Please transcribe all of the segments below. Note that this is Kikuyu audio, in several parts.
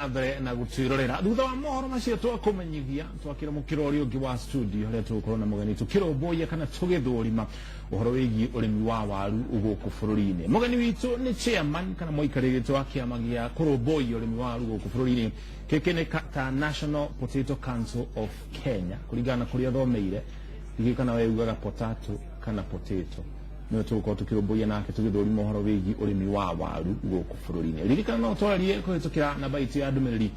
Na mbere na gũtwĩrorera. Thutha wa mohoro macio twakũmenyithia, twakĩra mũkĩra ũrĩa ũngĩ wa studio harĩa tũgũkorwo na mũgeni tũkĩrũmbũiya kana tũgĩthũrima ũhoro wĩgiĩ ũrĩmi wa waru gũkũ bũrũri-inĩ. Mũgeni witũ nĩ chairman kana mũikarĩri wa kĩama gĩa kũrũmbũiya ũrĩmi wa waru gũkũ bũrũri-inĩ, gĩkĩ nĩ ta National Potato Council of Kenya, kũringana na kũrĩa thomeire. Ndiũĩ kana we ugaga potato kana potato. Nĩwe tũgũkorwo tũkĩrũmbũiya nake tũgĩthũrima ũhoro wĩgiĩ ũrĩmi wa waru gũkũ bũrũri-inĩ. Ririkana no ũtwarĩrie kũhĩtũkĩra namba itũ ya ndũmĩrĩri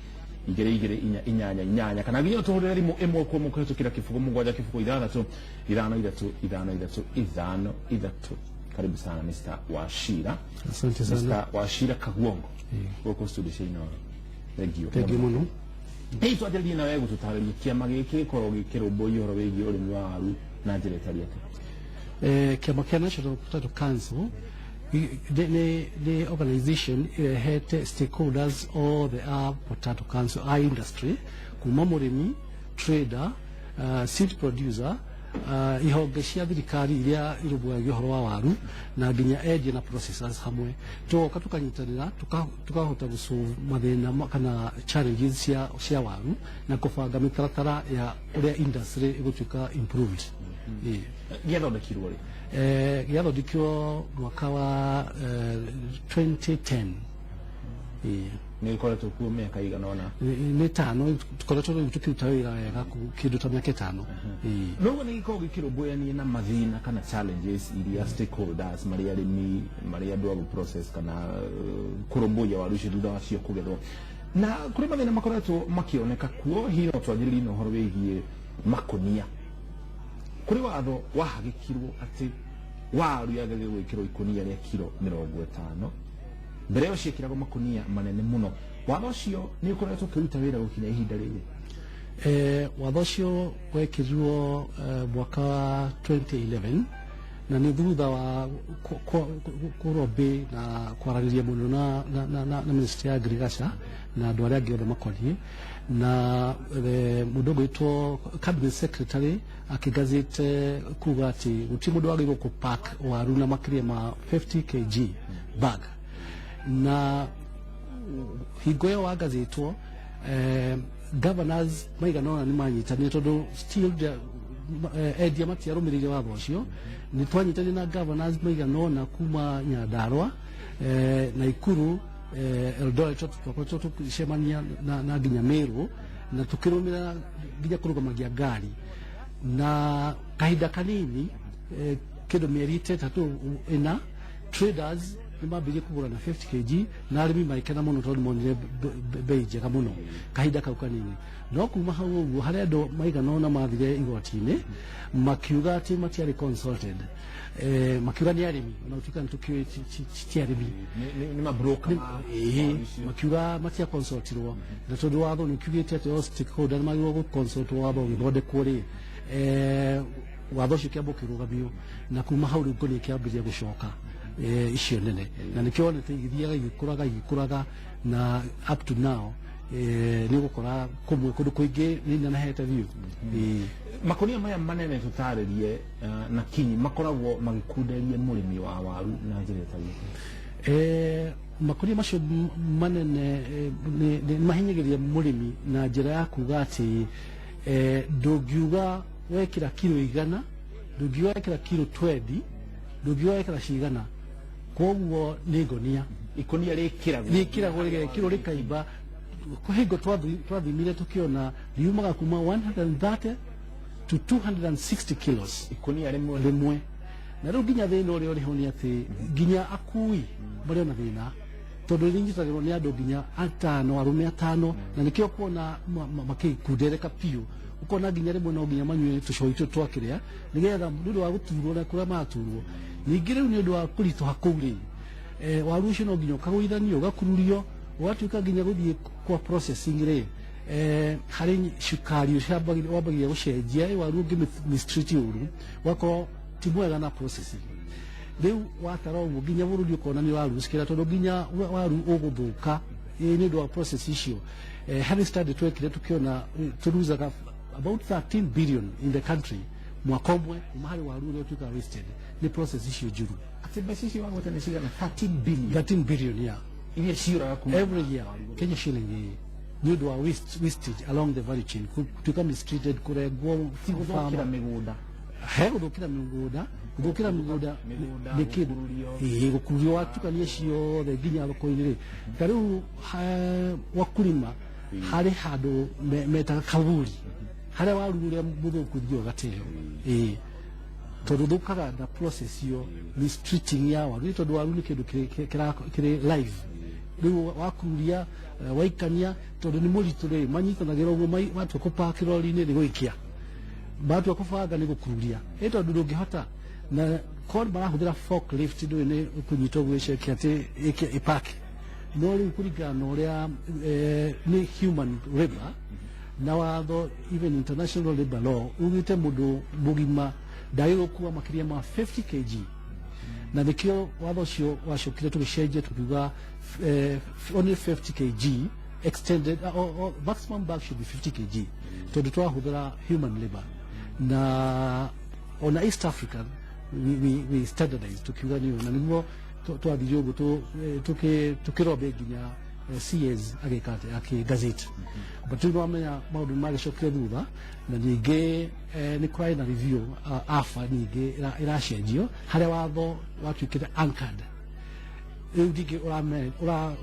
22488, kana nginya ũtũhũrĩre thimũ ĩmwe kwa ĩmwe kũhĩtũkĩra 07006535353. Karibu sana, Mr. Wachira. Asante sana. Mr. Wachira Kaguongo gũkũ studio cia Inooro, thank you. Thank you mũno. Hihi twanjĩrĩrie nawe gũtũtarĩria kĩama gĩkĩ gĩkoragwo gĩkĩrũmbũiya ũhoro wĩgiĩ ũrĩmi wa waru na njĩra ĩtariĩ atĩa? Kĩama kĩa National Potato Council nĩ organization ĩrehete stakeholders othe a Potato Council, a industry, kuma mũrĩmi, trader, seed producer, ihonge cia thirikari iria irũmbũyagia ũhoro wa waru, na nginya endia na processors hamwe. Tũgoka tũkanyitanĩra, tukahota gũsolve mathĩna kana challenges cia waru na kũbanga mĩtaratara ya ũrĩa industry ĩgũtuĩka improved. Ĩĩ. Gĩathondekirwo rĩ? Gĩathondekirwo mwaka wa 2010. Ĩĩ. Nĩ gĩkoretwo kuo mĩaka igana ũna? Nĩ tano tũkoretwo rĩu tũkĩruta wĩra wega, kĩndũ ta mĩaka 5. Ĩĩ. Noguo nĩ gĩkoragwo gĩkĩrũmbũyania na mathĩna kana challenges iria stakeholders marĩ arĩmi, marĩ andũ a gũ-process kana kũrũmbũiya waru icio thutha wacio kũgethwo, na kũrĩ mathĩna makoretwo makĩoneka kuo. Hihi no twanjĩrĩrie na ũhoro wĩgiĩ makũnia? Kũrĩ watho wahagĩkirwo atĩ waru yagĩrĩirwo gwĩkĩrwo ikũnia rĩa kiro 50. Mbere ĩyo ciĩkĩragwo makũnia manene mũno. Watho ũcio nĩ ũkoretwo ũkĩruta wĩra gũkinya ihinda rĩrĩ? Watho ũcio wekĩrirwo mwaka wa 2011, na nĩ thutha wa kũrobĩ na kwaranĩria mũno na Ministry ya Agriculture na andũ arĩa angĩ othe makoniĩ na mũndũ ũgwĩtwo cabinet secretary akĩgazete kuga atĩ gũtirĩ mũndũ wagĩrĩirwo kũpack waru na makĩria ma 50 kg bag. Na hingo ĩyo wangazĩtwo, governors maigana ũna nĩ manyitanire, tondũ still endia matiarũmĩrĩire watho ũcio. Nĩ twanyitanire na governors maigana ũna kuma Nyandarua, Naikuru, Eldoret, twakoretwo tũgĩcemania na nginya Meru, na tukĩrũmĩrĩra nginya kũrũgamagia ngari. Na kahinda kanini, kĩndũ mĩeri 3 ĩna, traders nĩ mambĩrĩrie kũgũra na 50 kg, na arĩmi magĩkena mũno tondũ monire bei njega mũno kahinda kau kanini. No kuma hau ũguo, harĩ andũ maigana ũna mathire igoti-inĩ makiuga atĩ matiarĩ consulted, makiuga nĩ arĩmi, ona gũtuĩka nĩ tũkĩũĩ ti arĩmi. Nĩ mabroker. Ĩĩ, makiuga matia consultirwo, na tondũ watho nĩ ũkiugĩte atĩ all stakeholder nĩ magĩrĩirwo gũ-consult watho ũgĩthondekwo rĩ, watho ũcio ũkĩamba ũkĩrũgamio. Na kuma hau rĩu ngũnia ikĩambĩrĩria gũcoka icio nene, na nĩkĩo wonete igĩthiaga igĩkũraga igĩkũraga, na up to now nĩ ũgũkora kũmwe kũndũ kũingĩ nĩ inenehete biũ. Ĩĩ. Makonia maya manene, tũtarĩrie na kinyi, makoragwo magĩkunderia mũrĩmi wa waru na njĩra ĩtariĩ atĩa? Makonia macio manene nĩ mahinyagĩrĩria mũrĩmi na njĩra ya kuga atĩ ndũngiuga wekĩra kiro 100, ndũngiuga wekĩra kiro 20, ndũngiuga wekĩra cigana. Koguo nĩ ngonia. Ikonia rĩkĩragwo. Rĩkĩragwo rĩgekĩrwo rĩkaimba. Hingo twathimire tũkĩona riumaga kuma 130 to 260 kilos. Ikonia rĩmwe? Rĩmwe. Na rĩu nginya thĩna ũrĩa ũrĩ ho nĩ atĩ nginya akui marĩ ona thĩna, tondũ rĩnyitagĩrwo nĩ andũ nginya atano, arũme atano, na nĩkĩo kuona makĩkundereka biũ. Ũkona nginya rĩmwe no nginya manyue tũcoi tũtũ twakĩrĩa nĩgetha nĩ ũndũ wa gũturwo na kũrĩa maraturwo. Ningĩ rĩu nĩ ũndũ wa kũritũha kũu rĩ, waru ũcio no nginya ũkagũithanio, ũgakururio, ũgatuĩka nginya gũthiĩ kwa processing rĩ, harĩ cukari ũcio wambagia gũcenjia. Waru ũngĩ mistreat ũru, ũgakorwo ti mwega na processing. Rĩu watara ũguo, nginya bũrũri ũkona nĩ warucikĩra, tondũ nginya waru ũgũthũka nĩ ũndũ wa process icio. Harĩ study twekire tũkĩona tũruzaga about 13 billion in the country mwaka ũmwe kuma harĩ waru ũrĩa ũtuĩkaga wasted nĩ process icio njũru. Atĩ mbeca icio wagweta nĩ cigana? 13 billion? 13 billion, yeah. Iria ciũraga kuma every year, Kenya shilling, ĩĩ. Nĩ ũndũ wa wastage along the value chain, gũtuĩka mistreated, kũrengwo. Ti gũthũkĩra mĩgũnda? He gũthũkĩra mĩgũnda, gũthũkĩra mĩgũnda. Mĩgũnda, nĩ kĩndũ gũkururio. Ĩĩ, gũkururio watukania ciothe nginya thoko-inĩ rĩ, ta rĩu wakulima harĩ handũ metaga kaburi harĩa waru ũrĩa mũthũku thiĩ ũgateo. Ĩĩ, tondũ thũkaga na process ĩyo, mistreating ya waru, nĩ tondũ waru nĩ kĩndũ kĩrĩ live. Rĩu wakururia, waikania, tondũ nĩ mũritũ rĩ, manyitanagĩra ũguo, matua kũpaki rori-inĩ nĩ gũikia, matua kũbanga nĩ gũkururia, ĩ tondũ ndũngĩhota na korwo marahũthĩra forklift, ndũĩ nĩ kũnyita ũguo ĩceke atĩ ĩke ĩpaki. No rĩu kũringana na ũrĩa nĩ human labor na watho, even international labor law ugĩte mũndũ mũgima ndagĩrĩirwo gũkua makĩria ma 50 kg, na nĩkĩo watho ũcio wacokire tũgĩcenjia tukiuga only 50 kg extended, or maximum bag should be 50 kg, tondũ twahũthĩra human labor. Na ona East Africa we standardize tukiuga nĩyo, na nĩguo twathire ũguo tũkĩrombe nginya CS agĩka atĩ akĩ gazette. But rĩu nĩwamenya maũndũ nĩ magĩcokire thutha, na ningĩ nĩ kũrarĩ na review, AFA ningĩ ĩracenjio harĩa watho watuĩkĩte anchored. Rĩu ningĩ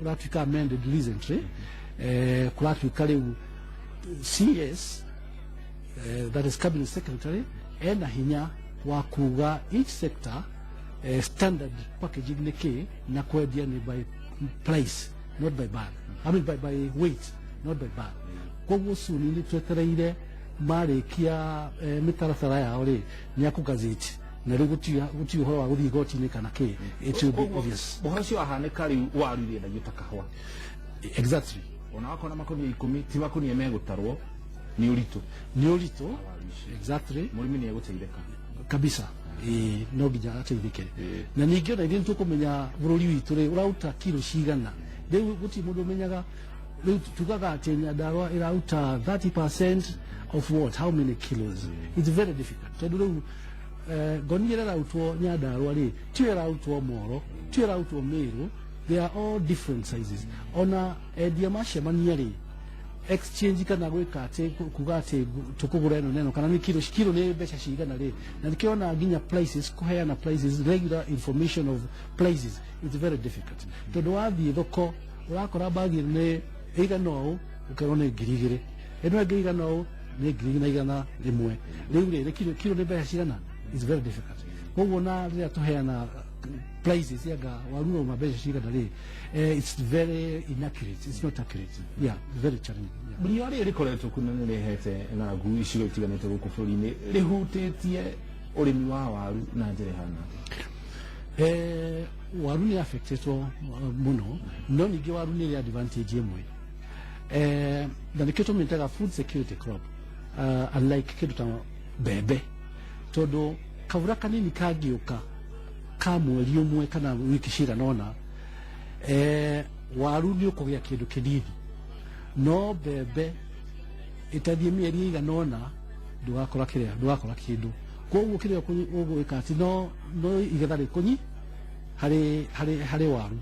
ũratuĩka amended recently, kũratuĩka rĩu CS, that is cabinet secretary, ena hinya wa kuga each sector standard packaging nĩ kĩ, na kwendia nĩ by price, not by bag, I mean by weight, not by bag. Koguo soon nĩ twetereire marĩkia mĩtaratara yao rĩ, nĩ akũgazeti, na rĩu gũtirĩ ũhoro wa gũthiĩ igoti-inĩ kana kĩ, it will be obvious. Ũhoro ũcio wahanĩka rĩu, waru irĩendagio ta kahũa. Exactly. Ona wakorwo na makonia 10, ti makonia megũtarwo, nĩ ũritũ. Nĩ ũritũ, exactly. Mũrĩmi nĩ egũteithĩka. Kabisa. Ĩĩ, no nginya ateithĩke. Na ningĩ ona ithuĩ nĩtũkũmenya bũrũri witũ rĩ ũraruta kiro cigana. Rĩu gũtirĩ mũndũ ũmenyaga. Rĩu tugaga atĩ Nyandarua ĩraruta 30% of what, how many kilos? It's very difficult, tondũ rĩu ngonia ĩrĩa ĩrarutwo Nyandarua rĩ, tiyo ĩrarutwo Moro, tiyo ĩrarutwo Meru. They are all different sizes. Ona endia macemania rĩ, exchange kana gwĩka atĩ kuga atĩ tũkũgũra ĩno na ĩno, kana nĩ kiro, kiro nĩ mbeca cigana rĩ, na nĩkĩo ona nginya prices, kũheana prices, regular information of prices, it's very difficult, tondũ wathiĩ thoko ũrakora bagi ĩno nĩ ĩigana ũũ, ũkerwo nĩ 2000, ĩno ĩngĩ ĩigana ũũ nĩ 2100. Rĩu rĩ, kiro, kiro nĩ mbeca cigana? It's very difficult. Koguo na rĩrĩa tũheana prices anga waru urauma mbeca cigana rĩ, it's very inaccurate, it's not accurate. Yeah, very challenging, yeah. Riũa rĩrĩ rĩkoretwo kuna nĩ rĩhete ng'aragu icigo itiganĩte gũkũ bũrũri-inĩ, rĩhutĩtie ũrĩmi wa waru na njĩra ĩhana atĩa? Waru nĩ affectetwo mũno, no ningĩ waru nĩ ĩrĩ advantage ĩmwe, na nĩkĩo tũmĩtaga food security crop, unlike kĩndũ ta mbembe, tondũ kabura kanini kangĩũka ka mweri ũmwe kana wiki cigana ũna, waru nĩ ũkũgĩa kĩndũ kĩnini. No mbembe ĩtathiĩ mĩeri ĩigana ũna, ndũgakora kĩrĩa, ndũgakora kĩndũ. Koguo kĩrĩa ũgwĩka atĩ no igetha rĩkũnyi harĩ waru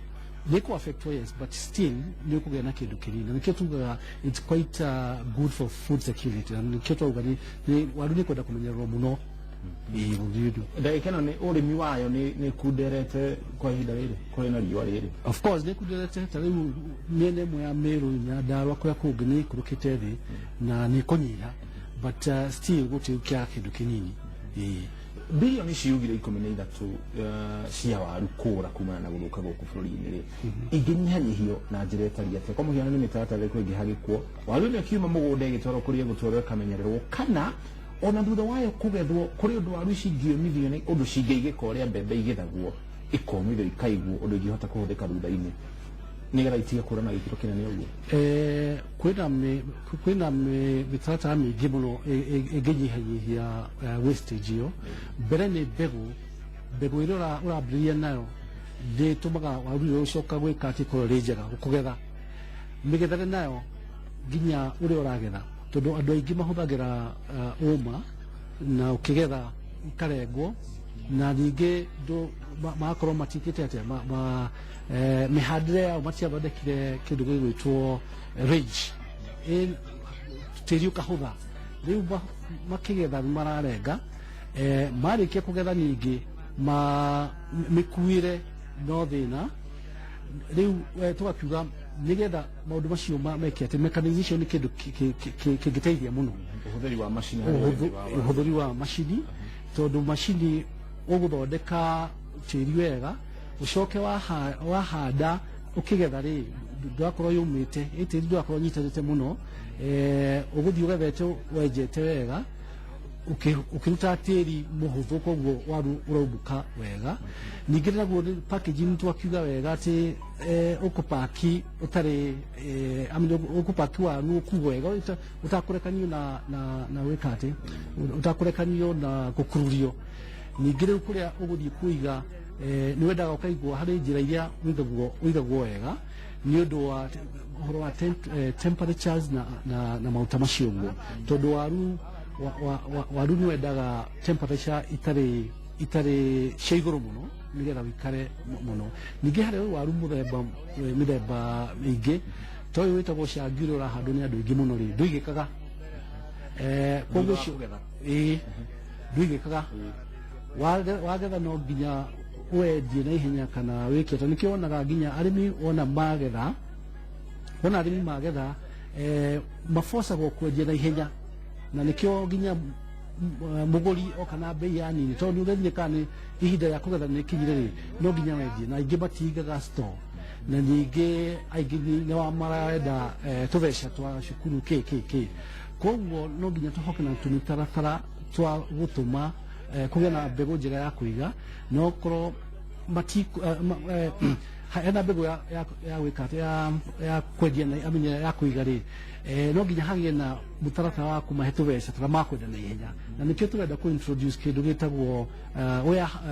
nĩ kũ affect, yes, but still nĩ ũkũgĩa na kĩndũ kĩnini, na nĩkĩo tugaga it's quite good for food security, na nĩkĩo twauga nĩ waru nĩ kwenda kũmenyererwo mũno. Ĩĩ, ũthiĩ. Ndagĩka ĩno nĩ ũrĩmi wayo nĩ kunderete kwa ihinda rĩrĩ kũrĩ na riũa rĩrĩ? Of course nĩ kunderete. Ta rĩu mĩena ĩmwe ya Meru, Nyandarua, kũrĩa kũngĩ nĩ ikũrũkĩte thĩ na nĩ kũnyiha, but still gũtirĩ kĩa kĩndũ kĩnini. Ĩĩ. Bilioni ciugire 13 cia waru kũra kumana na gũthũka gũkũ bũrũri-inĩ rĩ, ingĩnyihanyihio na njĩra ĩtariĩ atĩa? Kwa mũhiano, nĩ mĩtaratara ĩrĩkũ ĩngĩhagĩkwo waru ĩno ĩkiuma mũgũnda ĩgĩtwarwo kũrĩa ĩgũtwarwo ĩkamenyererwo, kana ona thutha wayo kũgethwo, kũrĩ ũndũ waru ici ingĩũmithio, nĩ ũndũ cingĩigĩka ũrĩa mbembe igethagwo, ikomithio ikaigwo ũndũ ingĩhota kũhũthĩka thutha-inĩ, nĩgetha itige kũra na gĩkĩro kĩnene ũguo? Kwĩna mĩtaratara mĩingĩ mũno ĩngĩnyihanyihia wastage ĩyo. Mbere nĩ mbegũ. Mbegũ ĩrĩa ũrambĩrĩria nayo nĩ ĩtũmaga waru ĩyo ũcoka gwĩka atĩ ĩkorwo ĩrĩ njega kũgetha. Mĩgethere nayo, nginya ũrĩa ũragetha, tondũ andũ aingĩ mahũthagĩra ũma na ũkĩgetha ikarengwo, na ningĩ magakorwo matikĩte atĩa mĩhandĩre yao, matiathondekire kĩndũ gĩgwĩtwo ridge. Tĩri ũkahũtha. Rĩu makĩgetha nĩ mararenga, marĩkia kũgetha ningĩ ma mĩkuĩre no thĩna. Rĩu tũgakiuga nĩgetha maũndũ macio meke atĩ mechanization nĩ kĩndũ kĩngĩteithia mũno. Ũhũthĩri wa macini harĩ ũrĩmi wa waru. Ũhũthĩri wa macini, tondũ macini ũgũthondeka tĩri wega, ũcoke wahanda, ũkĩgetha rĩ, ndwakorwo yũmĩte, ĩ tĩri ndwakorwo ũnyitanĩte mũno, ũgũthiĩ ũgethete wenjete wega, ũkĩruta tĩri mũhũthũ, koguo waru ũraumbũka wega. Ningĩ naguo nĩ packaging, twakiuga wega atĩ ũkũpaki ũtarĩ I mean, ũkũpaki waru ũkuo wega ũtakũrekanio na gwĩka atĩ ũtakũrekanio na gũkururio. Ningĩ rĩu kũrĩa ũgũthiĩ kũiga, nĩ wendaga ũkaigwo harĩ njĩra iria ũigagwo wega nĩ ũndũ wa ũhoro wa temperatures na maũta macio ũguo, tondũ waru nĩ wendaga temperature itarĩ cia igũrũ mũno nĩgetha wĩikare mũno. Ningĩ harĩ waru mũthemba, mĩthemba mĩingĩ, ta ũyũ wĩtagwo cangi, ũrĩa ũrahandwo nĩ andũ aingĩ mũno rĩ, ndũigĩkaga. Koguo Thutha wa ũcio kũgetha. Ĩĩ, ndũigĩkaga. Wagetha no nginya wendie na ihenya kana wĩke, tondũ nĩkĩo wonaga nginya arĩmi wona magetha, wona arĩmi magetha, mabocagwo kwendia na ihenya, na nĩkĩo nginya mũgũri oka na bei ya nini, tondũ nĩ ũgethire kana nĩ ihinda rĩa kũgetha nĩ kinyire rĩ, no nginya wendie, na aingĩ matiigaga store, na ningĩ aingĩ nĩ wa marenda tũbeca twa cukuru kĩ kĩ kĩ. Koguo no nginya tũhoke na tũmĩtaratara twa gũtũma kũgĩa na mbegũ njega ya kũiga, no korwo mati hena mbegũ ya gwĩka atĩ ya kwendia na, I mean, ya kũiga rĩ, no nginya hagĩe na mũtaratara wa kũmahe tũbeca tũrĩa makwenda na ihenya, na nĩkĩo tũrenda kũ introduce kĩndũ gĩtagwo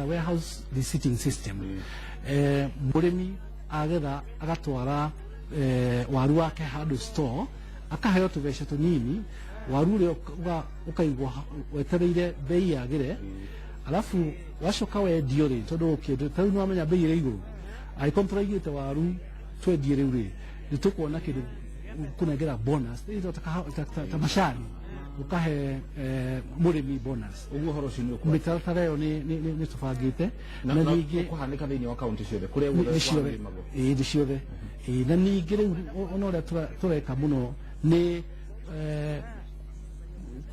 warehouse receipting system. Mũrĩmi agetha agatwara waru wake handũ store, akaheo tũbeca tũnini, waru ũrĩa ũkaigwo wetereire bei yagĩre, alafu wacoka wendio rĩ, tondũ kĩndũ ta rĩu nĩwamenya bei ĩrĩ igũrũ, angĩkorwo tũraigĩte waru twendie rĩu rĩ, nĩ tũkuona kĩndũ kũnengera bonus. Ĩno ta macani ũkahe mũrĩmi bonus. Ũguo ũhoro ũcio nĩ ũkwa Mĩtaratara ĩyo nĩ tũbangĩte. Na na ningĩ ũkũhanĩka thĩinĩ wa kaunti ciothe kũrĩa guothe nĩ ciothe. waru ĩrĩmagwo? Ĩĩ, nĩ ciothe. Ĩĩ, na ningĩ rĩu ona ũrĩa tũreka mũno nĩ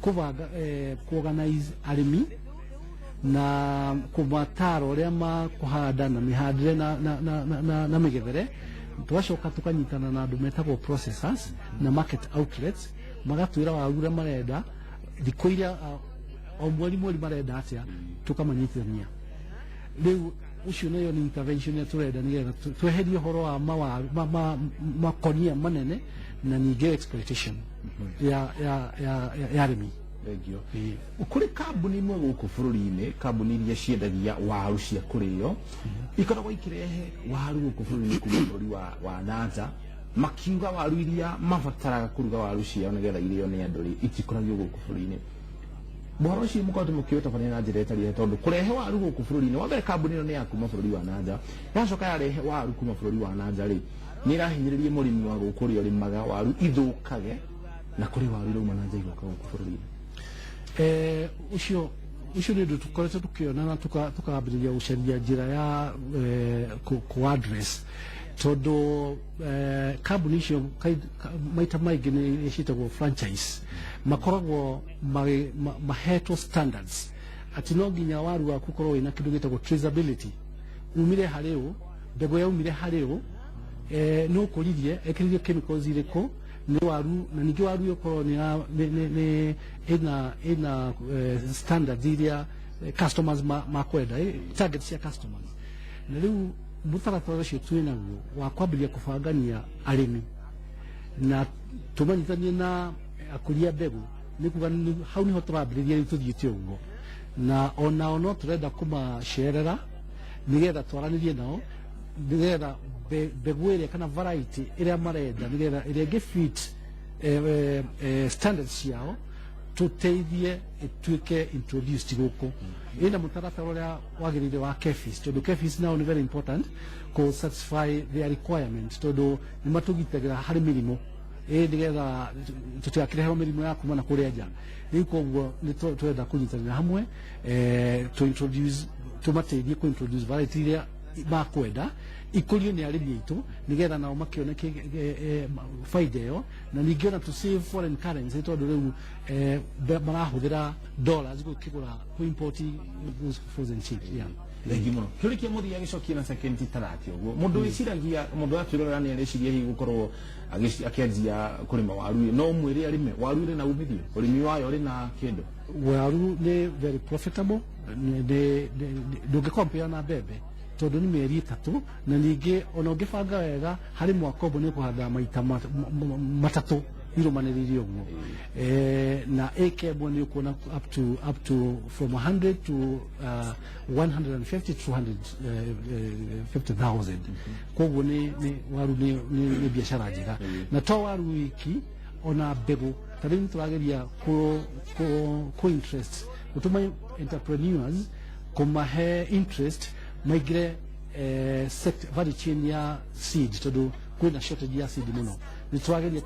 kũbanga, kuorganize arĩmi na kũmatara ũrĩa makũhanda na mĩhandĩre na mĩgethere. Tũgacoka tũkanyitana na andũ metagwo processors na market outlets, magatwĩra waru ũrĩa marenda, thikũ iria, o mweri mweri marenda atĩa, tũkamanyitithania. Rĩu ũcio nayo nĩ intervention ĩrĩa tũrenda nĩgetha tweherie ũhoro wa mawaru makonia manene na ningĩ exploitation ya arĩmi. Thengio. Ĩĩ. Kũrĩ kambuni imwe gũkũ bũrũri-inĩ, kambuni iria ciendagia waru cia kũrĩo, ikoragwo ikĩrehe waru gũkũ bũrũri-inĩ kuma bũrũri wa nanja, makiuga waru iria mabataraga kũruga waru ciao nĩgetha irĩo nĩ andũ rĩ, itikũragio gũkũ bũrũri-inĩ. Ũhoro ũcio mũkoretwo mũkĩũtabania na njĩra ĩtarĩ, tondũ kũrehe waru gũkũ bũrũri-inĩ, wa mbere kambuni ĩno nĩ ya kuma bũrũri wa nanja, yacoka yarehe waru kuma bũrũri wa nanja rĩ, nĩ ĩrahinyĩrĩria mũrĩmi wa gũkũ ũrĩa ũrĩmaga waru ithũkage, na kũrĩ waru irauma na nja igoka gũkũ bũrũri-inĩ. Ũcio nĩ ũndũ tũkoretwo tũkĩona na tukambĩrĩria gũcaria njĩra ya kũ address, tondũ kambuni icio maita maingĩ nĩ ciĩtagwo franchise, makoragwo mahetwo standards atĩ no nginya waru waku ũkorwo wĩna kĩndũ gĩtagwo traceability, umire harĩ ũ, mbegũ yaumire harĩ ũ, nĩ ũkũririe, ekĩrire chemicals irĩkũ, nĩ waru, na ningĩ waru ĩyo ĩkorwo nĩ ĩna standards iria customers makwenda, target cia customers. Na rĩu mũtaratara ũcio twĩ naguo wa kwambĩrĩria kũbangania arĩmi na tũmanyitanie na akũria mbegũ, nĩ kuga hau nĩho tũrambĩrĩria rĩu tũthiĩte ũguo, na onao no tũrenda kũmacerera nĩgetha twaranĩrie nao, nĩgetha mbegũ ĩrĩa kana variety ĩrĩa marenda, nĩgetha ĩrĩa ĩngĩ fit standards ciao, tũteithie ĩtuĩke introduced gũkũ, ĩna mũtaratara ũrĩa wagĩrĩire wa KEPHIS, tondũ KEPHIS nao nĩ very important kũ satisfy their requirement, tondũ nĩ matũgitagĩra harĩ mĩrimũ. Ĩ nĩgetha tũtigakĩreherwo mĩrimũ ya kuma na kũrĩa nja. Rĩu koguo nĩ tũrenda kũnyitanĩra hamwe, to introduce, tũmateithie kũ introduce variety iria makwenda ikũrio nĩ arĩmi aitũ, nĩgetha nao makĩone baida ĩyo, na ningĩ ona to save foreign currency, tondũ rĩu marahũthĩra dollars gũkĩgũra, kũ import those frozen chicks, yeah. Thengi muno. Kĩũria kĩa mũthia gĩcokie na sekendi ta 30 ũguo. Mũndũ wĩciragia, mũndũ atwĩrorera nĩ areciria hihi gũkorwo akĩanjia kũrĩma waru ĩ, no ũmwĩre arĩme waru ĩrĩ na umithio, ũrĩmi wayo ũrĩ na kĩndũ? Waru nĩ very profitable. Ndũngĩ compare na mbembe, tondũ nĩ mĩeri 3, na ningĩ ona ũngĩbanga wega harĩ mwaka ũmwe nĩ ũkũhanda maita matatũ irũmanĩrĩirie ũguo. Na ĩka ĩmwe nĩ ũkuona up to from 100 to 150 to 250,000. Koguo nĩ waru nĩ biacara njega, na to waru wiki, ona mbegũ. Ta rĩu nĩtũrageria kũ interest, gũtũma entrepreneurs, kũmahe interest maingĩre value chain ya seed, tondũ kwĩna shortage ya seed mũno. Nĩ tũrageria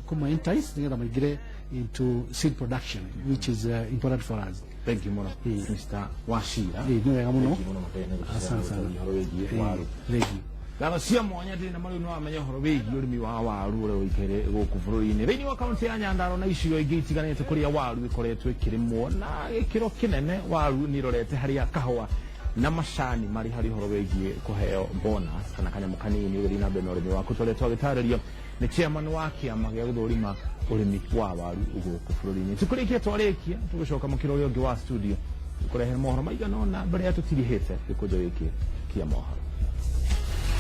kũma entice nĩgetha maingĩre into seed production, which is important for us. Thank you mũno, Mr. Wachira. Ĩ, nĩ wega mũno. Thank you mũno makĩria nĩ gũtũcera Asante sana. ũhoro wĩgiĩ waru. Thank you. Ngatho cia mwanya ndĩ na marĩu nĩ wamenya ũhoro wĩgiĩ ũrĩmi wa waru ũrĩa ũikaire gũkũ bũrũri-inĩ, thĩinĩ wa kaunti ya Nyandarua na icigo ingĩ itiganĩte kũrĩa waru ĩkoretwo ĩkĩrĩmwo na gĩkĩro kĩnene. Waru nĩ ĩrorete harĩa kahũa na macani marĩ harĩ ũhoro wĩgiĩ kũheo bonus kana kanyamũ kanini ũgĩthiĩ na mbere na ũrĩmi waku, tũrĩa twagĩtarĩrio nĩ chairman wa kĩama gĩa gũthũrima ũrĩmi wa waru gũkũ bũrũri-inĩ. Tũkũrĩkia, twarĩkia tũgũcoka mũkĩra ũrĩa ũngĩ wa studio kũrehe mohoro maigana ũna mbere ya tũtirihĩte gĩkũnjo gĩkĩ kĩa mohoro.